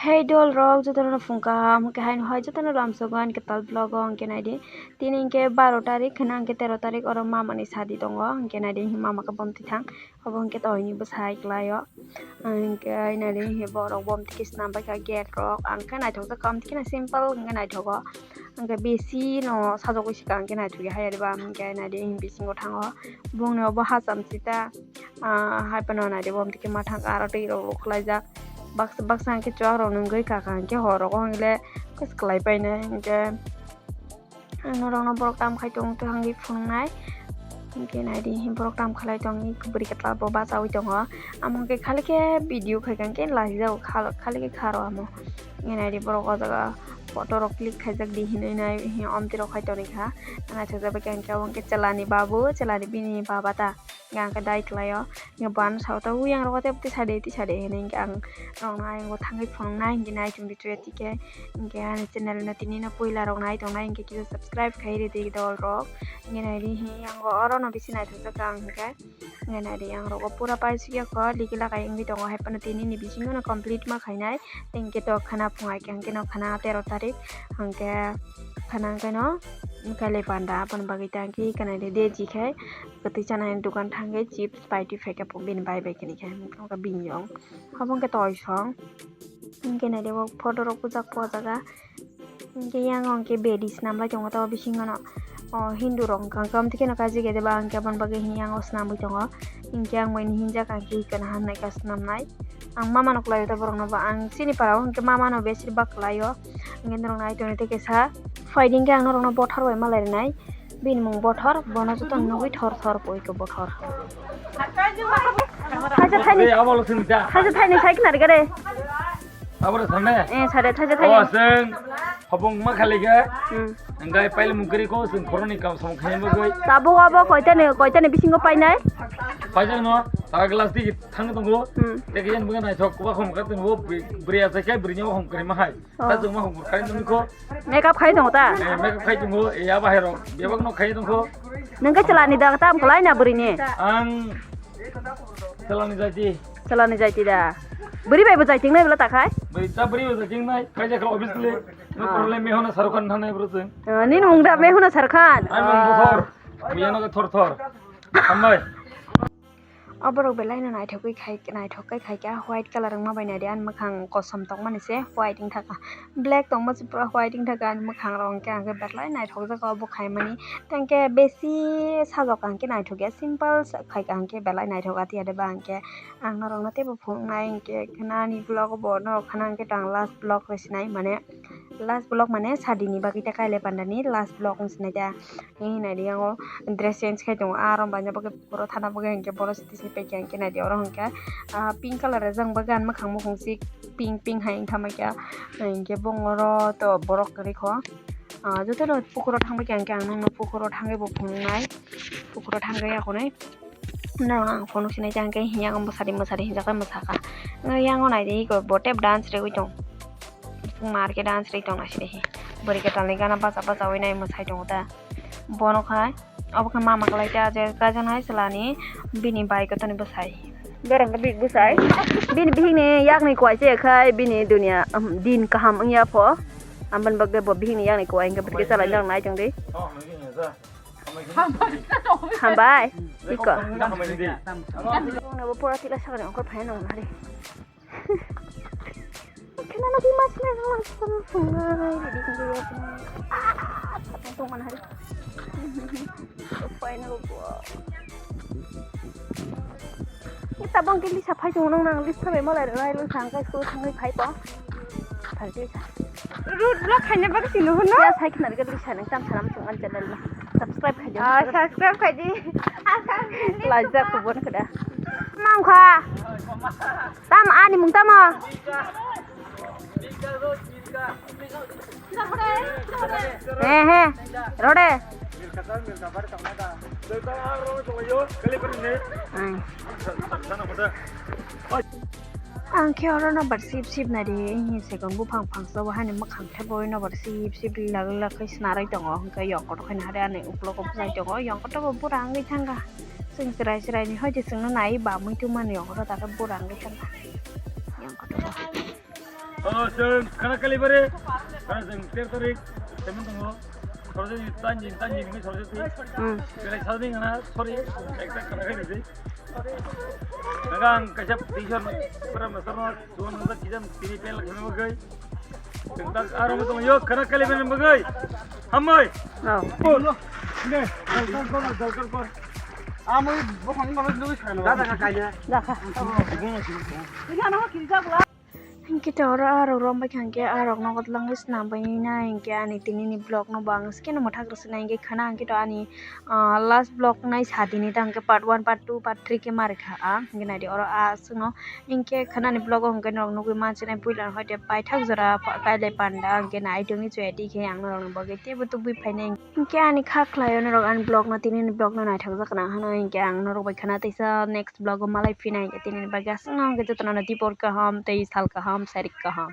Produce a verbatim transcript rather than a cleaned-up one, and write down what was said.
Hey dol rok, jotono phung kaham, hwnkhe haino hai jotono lamsogo ani kwtal vlog o, hwnkhe naidi. Tini hwnkhe baro tarik, khwna hwnkhe tero tarik, oro mama ni sadi tongo, hwnkhe naidi, mama khe bomti thang, obo hwnkhe toini bwsai kwlai o, hwnkhe naidi, borok bomti khe swnam bai kha gate rok, ang khe naithok jak kha, amtwi kheno simple hwnkhe naithogo, hwnkhe bisi no sajagwi se kha, hwnkhe naithok ya hai, ariba hwnkhe naidi, bisingo thango, bongni obo hacham sita. Ah, hai phano naidi, bo twi khe ma thang aro twi rok rok khlaijak. Baksa baksa hwnkhe chuak rok nungwi kha kha hwnkhe hor rogo hwnle khe kwlai painai hwnkhe norokno borok tam khai tong tong hwnwi phunuknai. Hwnkhe naidi, borok tam khlai tongwi bwrwi kwtal bo bachaui tongo. Amo hwnkhe khali khe video khai kha hwnkhe laijak khali khe kha rw amo. Hwnkhe naidi, borok o jaga photo rok click khaijak di hinwi nai, omtwi rok khai tongwi kha. Naithokjak bai kha hwnkhe abo hwnkhe chwla ni babu, chwla ni bini baba ta. Hingke ang khe dai kwlaio. Hingke bo ano sao ta, "Ui, ang rogo tei tisa de, tisa de," hinui hingke ang norokno ayang o thangwi phunuknai, hingke nai chwng di twi tike. Hingke ani channel no tini no puila rok nai tongnai, hingke kisa subscribe khai ridi dol rok. Hingke nai di, hingke yang o oro no bisi naithok jak ang hingke. Hingke nai di, yang rogo pura paisik ya kho, liki lakai wngwi tongo, hai phano tini ni bisingo no complete ma khainai. Hingke to khana phungai khe, hingke no khana tero tarik, hingke khana hingke no kailai panda, aboni bagwi ta hingke kanai de, de ji khai. Kwtwi chanani dogan thangwi chips paitwi phaikha bini bai bai khe, hwnkhe bini yong obo hwnkhe toisong. Hwnkhe naidi, o photo rok bujak po jaga. Hwnkhe yang o hwnkhe bedi swnamlai tongo, to bisingo no o Hindu rok hwnkhe, hwnkhe amtwi kheno kaijak ya de ba, hwnkhe aboni bagwi hini yang o swnamwi tongo. Hwnkhe ang bai hinjak, ang khe kana hamnai ka swnamnai. Ang mama no kwlai o, to borok no bo ang chini para o hwnkhe mama no besir bak kwlai o. Hwnkhe norok nai tongwi tei kaisa phaidi hwnkhe ang norok no bothor bai malai rwnai. Bini mung Bothor, bono joto nugwi thor thor poi khe Bothor. Thaisa thaini, Ei, abo lo sini da. Thaisa thaini sai khna rega de. Abo lo sini. Eh, sare thaisa thaini. Oh, sing. Hobong ma khali ga. Hmm. Enggai paile mung kri ko sing khoroni kam sam khaim bagoi. Tabuk abo koitani, koitani bisingo painai? Paijak no, ta glass di thang tongo. Hmm. Teke yen bunga nai thok ba khom ka tongo, bri-, bri asa kai bri nyawa khom kri ma hai. Oh. Ta jong ma khom kri nung ko. Makeup khai tongo ta? Eh, makeup khai tongo, eh, ya bahai rok. Bebak no khai tongo. Nung ke chelani da tam kolai na buri ni? Ang chelani jaiti. Chelani jaiti da. Buri bai bo jaiting nai bela ta khai? Buri ta buri bo jaiting nai. Khai ja kha obviously. No problem me hona Shahrukh Khan thangnai bro jeng. Oh, nini mung da me hona Shahrukh Khan. Ai mung Bothor. Miya no thor thor. Hambai. O borok belai no naithok khe khai, naithok khe khai kha, white colour wngma bai naidi, ani mwkhang kosom tongmani se white wngkha kha, black tongma se pura white wngkha kha, ani mwkhang rok hwnkhe ang khe belai naithok jak o bo khaimani. Tei hwnkhe besi sajok ang khe naithok ya, simple khai kha hwnkhe belai naithok ya, tei ba hwnkhe ang norok no teibo phunuknai hwnkhe khna ani vlog bo norok khna hwnkhe tang last vlog rw sinai mane, last vlog mane sadini bagwi tei kailai pandani last vlog wng sinai da. Hwnwi naidi, yang o dress change khai tongo, aro baina bagwi phuru thana bagwi hinkhe borok site site paikha hinkhe naidi, oro hinkhe, ah, pink colour rijak bagwi ang mwkhang mukhung si pink pink hai wngkha maikha, hinkhe bongoro to borok kwrwi kho, ah, jotono pukhuro thangbaikha hinkhe ang nokno pukhuro thangwi bo phunuknai, pukhuro thangwi akhunwi norokno ang phunuk sinai, hinkhe yang mwsadi mwsadi hinjakhe mwsakha, yang o naidi, iko bo tei dance riwi tong. Mar khe dance ri tong nai sidi hi. Bwrwi kwtalni gana bacha bachaui nai mwsai tongo ta. Bono khai obo khe mama kwlai ta je kaijaknai chwlani bini bai kotoni bwsai. Borok big bwsai. Bini bihikni yakni kwai se khai bini dunia, um, din kaham wngya pho. Aboni bagwi bo bihikni yakni kwai hwnkhe bwrwi khe chalai nang nai tongdi. Hambai. Iko. Bo pura tila sakni ongkhor phai nang nari. Kena lagi mas na lang sa mga ready ko ya. Ah, sa tong tong hari. Paina ko. Kita bang kili sa phai tong nang nang list sa be malai rai lo sang kai school sang kai phai to. Phai te sa. Road block khaina bak sino hono. Ya sai khna ga list sa nang tam saram tong an channel na. Subscribe khai di. Ah, subscribe khai di. Ah, subscribe. Lajak ko bon kada. Mang kha. Tam ani mung tamo? He he. Rode. Ang khe oro no bar sip sip nari, hini se kong buphang phang so bo hani mwkhang khe bo no bar sip sip lak lak khe snarwi tongo, hwnkhe yong kotor khe nari ani uklogo bwsai tongo, yong kotor bo bura wngwi thangkha. Chwng chwrai chwraini hoi de chwngno nai ba muitu mani yong kotor da khe bura wngwi thangkha. Yong kotor bo. Oh, chwng khana kali bare. Khana chwng ter tarik semen tongo. Sorjani tanjin, tanjin ni sorjani. Hmm. Belai sajani ngana, sorry. Ekta khana kali se. Naga ang kaisa t-shirt pura masarno suan nang kijam tini pel khana bagai. Tentang aro mo tong yo khana kali bare bagai. Hambai. Oh. Ne, dal dal kor, dal dal kor. Amoi bokhang bokhang nui khana. Dada ka kaina. Dada. Ibu mo sini. Ini anak kiri jago lah. Hinkhe to oro ah rok rombai kha hinkhe ah rok nogo twlangwi swnambaina hinkhe ani tinini vlog no bo ang skeno mwthak rwsina hinkhe khana hinkhe to ani ah last vlog nai satini ta hinkhe part one, part two, part three khe ma rwkha ang hinkhe naidi oro ah aswkno hinkhe khana ni vlog o hinkhe norok nugwi mansina puila hoite paithak jora kailai panda hinkhe naitongni chwya dikhe ang norokni bagwi teibo tubui phainai. Hinkhe ani kha khlaio norok ani vlog no, tinini vlog no naithokjak kana hwnwi hinkhe ang norok bai khana teisa next vlog o malai phina hinkhe tinini bagwi aswkno hinkhe jotono tipor kaham tei sal kaham sarik kaham.